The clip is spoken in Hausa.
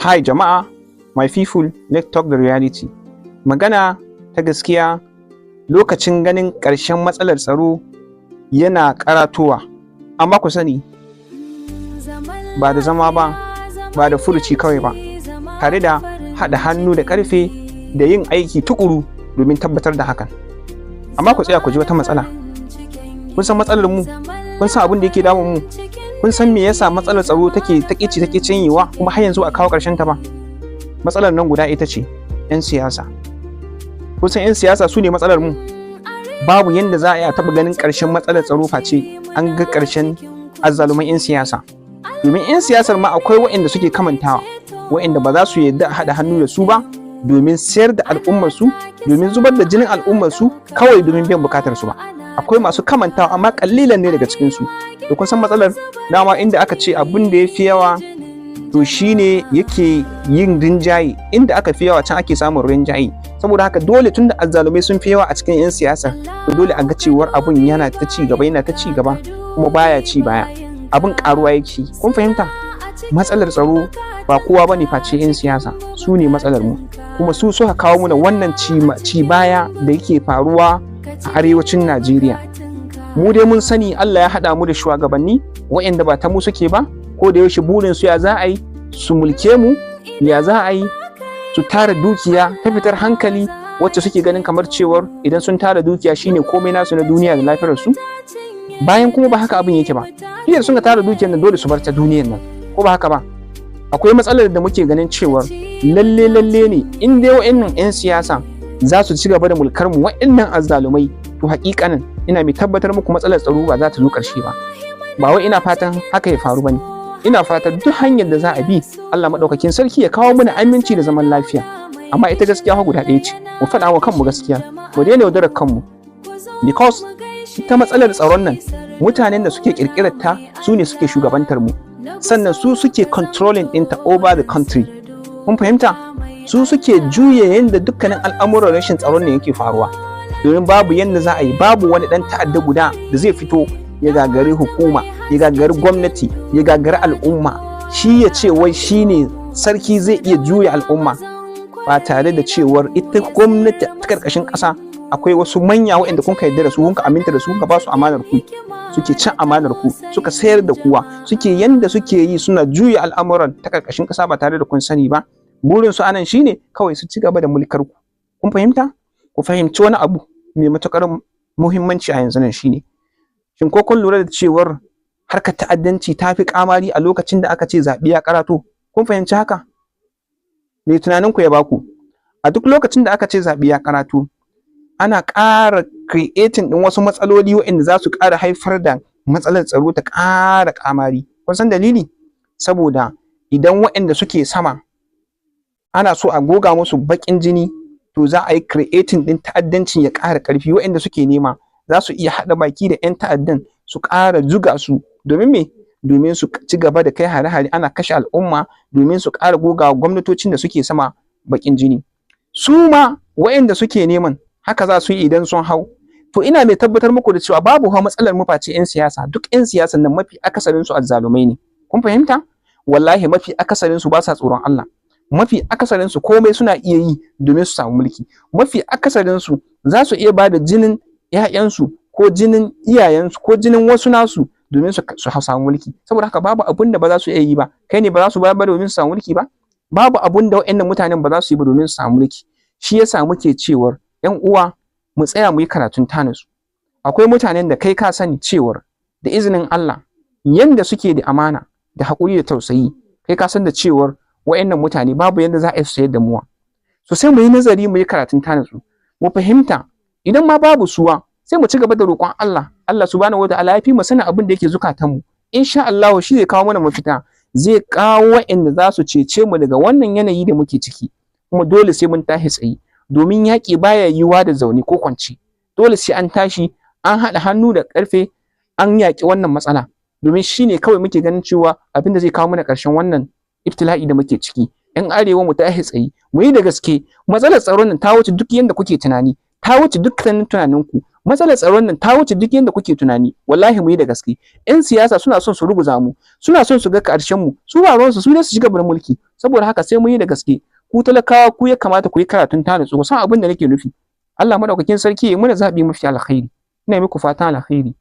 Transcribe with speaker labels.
Speaker 1: Hi jama'a, my people, let's talk the reality. Magana ta gaskiya, lokacin ganin ƙarshen matsalar tsaro yana karatowa. Amma ku sani, ba da zama ba, ba da furuci kawai ba, tare da haɗa hannu da ƙarfe da yin aiki tukuru domin tabbatar da hakan. Amma ku tsaya ku ji wata matsala. Kun san matsalar mu, kun san abin da yake damun mu, kun san me yasa matsalar tsaro take ta ƙici take cinyewa kuma har yanzu a kawo ƙarshen ta ba? Matsalar nan guda ita ce 'yan siyasa. Kun san 'yan siyasa su ne matsalar mu. Babu yanda za a yi a taɓa ganin ƙarshen matsalar tsaro face an ga ƙarshen azzaluman 'yan siyasa. Domin 'yan siyasar ma akwai waɗanda suke kamantawa, waɗanda ba za su yarda a haɗa hannu da su ba domin sayar da al'ummar su, domin zubar da jinin al'ummar su, kawai domin biyan bukatar su ba. Akwai masu kamantawa, amma kalilan ne daga cikin su. To, kun san matsalar dama, inda aka ce abin da ya fi yawa, to shine yake yin rinjaye. Inda aka fi yawa, can ake samun rinjaye. Saboda haka dole, tunda azzalumai sun fi yawa a cikin 'yan siyasa, to dole a ga cewar abun yana ta ci gaba, yana ta ci gaba, kuma baya ci baya, abun karuwa yake. Kun fahimta? Matsalar tsaro ba kowa bane face 'yan siyasa. Su ne matsalar mu, kuma su suka kawo muna wannan ci baya da yake faruwa a arewacin Najeriya. Mu dai mun sani, Allah ya haɗa mu da shugabanni waɗanda ba ta mu suke ba. Ko da yaushe burin su ya za a yi su mulke mu, ya za a yi su tara dukiya ta fitar hankali, wacce suke ganin kamar cewar idan sun tara dukiya shine komai nasu na duniya da lafiyar su, bayan kuma ba haka abin yake ba. Iya, sun tara dukiyar nan, dole su bar ta duniyar nan, ko ba haka ba? Akwai matsalar da muke ganin cewar lalle lalle ne, in dai wa'annan 'yan siyasa za su ci gaba da mulkar mu, wa'annan azzalumai, to hakikanin ina mai tabbatar muku matsalar tsaro ba za ta zo ƙarshe ba. Ba wai ina fatan haka ya faru bane. Ina fatan duk hanyar da za a bi, Allah maɗaukakin sarki ya kawo mana aminci da zaman lafiya. Amma ita gaskiya guda ɗaya ce. Mu faɗa wa kanmu gaskiya, mu daina yaudarar kanmu, because ita matsalar tsaron nan, mutanen da suke ƙirƙirar ta su ne suke shugabantar mu, sannan su suke controlling ɗinta over the country. Kun fahimta? Su suke juya yadda dukkanin al'amuran rashin tsaron ne yake faruwa, domin babu yadda za a yi, babu wani ɗan ta'adda guda da zai fito ya gagari hukuma, ya gagari gwamnati, ya gagari al'umma, shi ya ce wai shi ne sarki, zai iya juya al'umma, ba tare da cewar ita gwamnati ta karkashin ƙasa akwai wasu manya waɗanda kun ka yarda da su, kun ka aminta da su, kun ka ba su amanar ku, suke cin amanar ku, suka sayar da kuwa, suke yanda suke yi, suna juya al'amuran ta karkashin ƙasa ba tare da kun sani ba. Burin su anan shine kawai su ci gaba da mulkar ku. Kun fahimta? Ku fahimci wani abu mai matuƙar muhimmanci a yanzu nan shine, shin ko kun lura da cewar harkar ta'addanci ta fi kamari a lokacin da aka ce zaɓe ya karato? Kun fahimci haka? Me tunanin ku ya baku? A duk lokacin da aka ce zaɓe ya karato, ana ƙara creating ɗin wasu matsaloli waɗanda za su ƙara haifar da matsalar tsaro ta ƙara kamari. Kun san dalili? Saboda idan waɗanda suke sama ana so a goga musu baƙin jini, to za a yi creating ɗin ta'addancin ya ƙara ƙarfi. Waɗanda suke nema za su iya haɗa baki da 'yan ta'addan su ƙara zuga su. Domin me? Domin su ci gaba da kai hare-hare ana kashe al'umma, domin su ƙara goga gwamnatocin da suke sama baƙin jini. Su ma waɗanda suke neman haka za su yi idan sun hau. To, ina mai tabbatar muku da cewa babu ha matsalar mu face 'yan siyasa. Duk 'yan siyasan nan mafi akasarin su azzalumai ne. Kun fahimta? Wallahi mafi akasarin su ba sa tsoron Allah. Mafi akasarin su komai suna iya yi domin su samu mulki. Mafi akasarin su za su iya ba da jinin 'ya'yansu ko jinin iyayensu ko jinin wasu nasu domin su samu mulki. Saboda haka babu abun da ba za su iya yi ba. Kai ne ba za su bayar ba domin su samu mulki ba? Babu abun da waɗannan mutanen ba za su yi ba domin su samu mulki. Shi yasa muke cewar, ƴan uwa, mu tsaya mu yi karatun ta natsu. Akwai mutanen da kai ka sani cewar da izinin Allah yanda suke da amana da haƙuri da tausayi, kai ka san da cewar waɗannan mutane babu yanda za a yi su sayar da muwa. So sai mu yi nazari, mu yi karatun ta natsu, mu fahimta. Idan ma babu suwa, sai mu ci gaba da roƙon Allah. Allah Subhanahu wataala ya fi mu sanin abin da yake zukatanmu. Insha Allah shi zai kawo mana mafita, zai kawo waɗanda za su cece mu daga wannan yanayi da muke ciki. Kuma dole sai mun tashi tsaye, domin yaƙi baya yiwuwa da zaune ko kwance. Dole sai an tashi, an haɗa hannu da ƙarfe, an yaƙi wannan matsala, domin shi ne kawai muke ganin cewa abin da zai kawo mana ƙarshen wannan ibtila'i da muke ciki. Ƴan arewa, mu tashi tsaye, mu yi da gaske. Matsalar tsaron nan ta wuce duk yanda kuke tunani, ta wuce dukkanin tunaninku. Matsalar tsaron nan ta wuce duk yadda kuke tunani. Wallahi mu yi da gaske. 'Yan siyasa suna son su ruguza mu, suna son su ga ƙarshen mu. Su ba ruwansu, su ne su shiga mulki. Saboda haka sai mun yi da gaske. Ku talakawa, ku ya kamata ku yi karatun ta nutsu, ku san abin da nake nufi. Allah Madaukakin Sarki ya muna zaɓi mafi alkhairi. Ina muku fatan alkhairi.